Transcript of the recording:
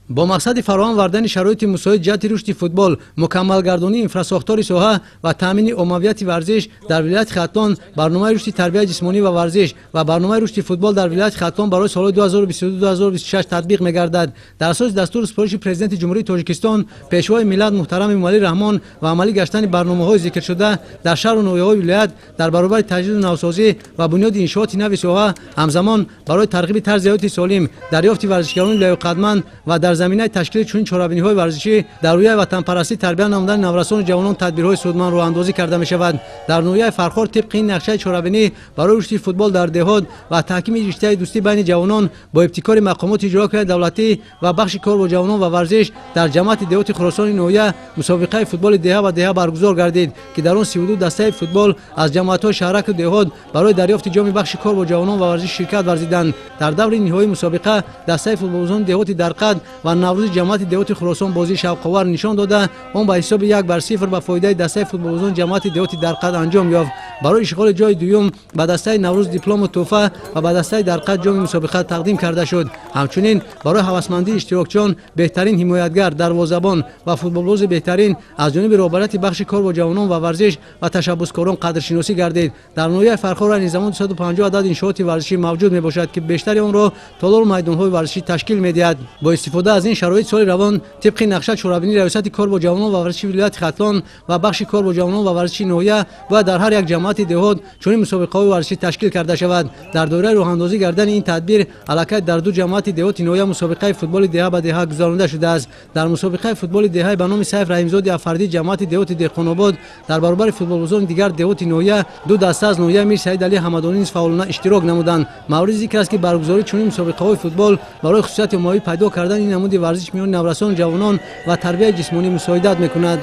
Бо мақсади фароҳам вардани шароити мусоид ҷиҳати рушди футбол, мукаммалгардонии инфрасохтори соҳа ва таъмини оммавияти варзиш дар вилояти Хатлон, барномаи рушди тарбияи ҷисмонӣ ва варзиш ва барномаи рушди футбол дар вилояти Хатлон барои солҳои 2022-2026 татбиқ мегардад. Дар асоси дастуру супориши Президенти Ҷумҳурии Тоҷикистон, Пешвои миллат муҳтарам Эмомалӣ Раҳмон ва амалӣ гаштани барномаҳои зикршуда, дар шаҳру ноҳияҳои вилоят дар баробари таҷдиду навсозӣ ва бунёди иншооти нави соҳа, ҳамзамон барои тарғиби тарзи ҳаёти солим, дарёфти варзишгарони лаёқатманд ва дар заминаи ташкили чунин чорабиниҳои варзишӣ дар рӯҳияи ватанпарастӣ тарбия намудани наврасону ҷавонон тадбирҳои судманд роҳандозӣ карда мешавад. Дар ноҳияи Фархор тибқи ин нақшаи чорабинӣ барои рушди футбол дар деҳот ва таҳкими риштаи дӯстӣ байни ҷавонон бо ибтикори мақомоти иҷроияи давлатӣ ва бахши кор бо ҷавонон ва варзиш дар ҷамоати деҳоти Хуросони ноҳия мусобиқаи футболи деҳа ба деҳа баргузор гардид, ки дар он 32 дастаи футбол аз ҷамоатҳои шаҳраку деҳот барои дарёфти ҷоми бахши кор бо ҷавонон ва варзиш ширкат варзиданд. Дар даври ниҳоии мусобиқа дастаи футболбозони деҳоти Дарқад ва Наврӯзи ҷамоати деҳоти Хуросон бозии шавқовар нишон дода, он ба ҳисоби 1-0 ба фоидаи дастаи футболбозони ҷамоати деҳоти Дарқад анҷом ёфт. Барои ишғоли ҷои дуюм ба дастаи Наврӯз диплому тӯҳфа ва ба дастаи Дарқад ҷоми мусобиқа тақдим карда шуд. Ҳамчунин барои ҳавасмандии иштирокчиён беҳтарин ҳимоятгар, дарвозабон ва футболбози беҳтарин аз ҷониби роҳбарияти бахши кор бо ҷавонон ва варзиш ва ташаббускорон қадршиносӣ гардид. Дар ноҳияи Фархор айни замон 250 адад иншооти варзишӣ мавҷуд мебошад, ки бештари онро толору майдонҳои варзишӣ ташкил медиҳад. Бо истифода аз ин шароит, соли равон тибқи нақша чорабинии Раёсати кор бо ҷавонон ва варзиши вилояти Хатлон ва бахши кор бо ҷавонон ва варзиши ноҳия бояд дар ҳар як ҷамоати деҳот чунин мусобиқаҳои варзишӣ ташкил карда шавад. Дар доираи роҳандозӣ гардани ин тадбир аллакай дар ду ҷамоати деҳоти ноҳия мусобиқаи футболи деҳа ба деҳа гузаронида шудааст. Дар мусобиқаи футболи деҳаи ба номи Сайф Раҳимзоди Афардӣ ҷамоати деҳоти Деҳқонобод дар баробари футболбозони дигар деҳоти ноҳия ду даста аз ноҳияи Мир Саид Али Ҳамадонӣ низ фаъолона иштирок намуданд. Мавриди зикр аст, ки баргузории чунин мусобиқаҳои футбол барои хусусияти оммавӣ пайдо кардани ин намуди варзиш миёни наврасону ҷавонон ва тарбияи ҷисмонӣ мусоидат мекунад.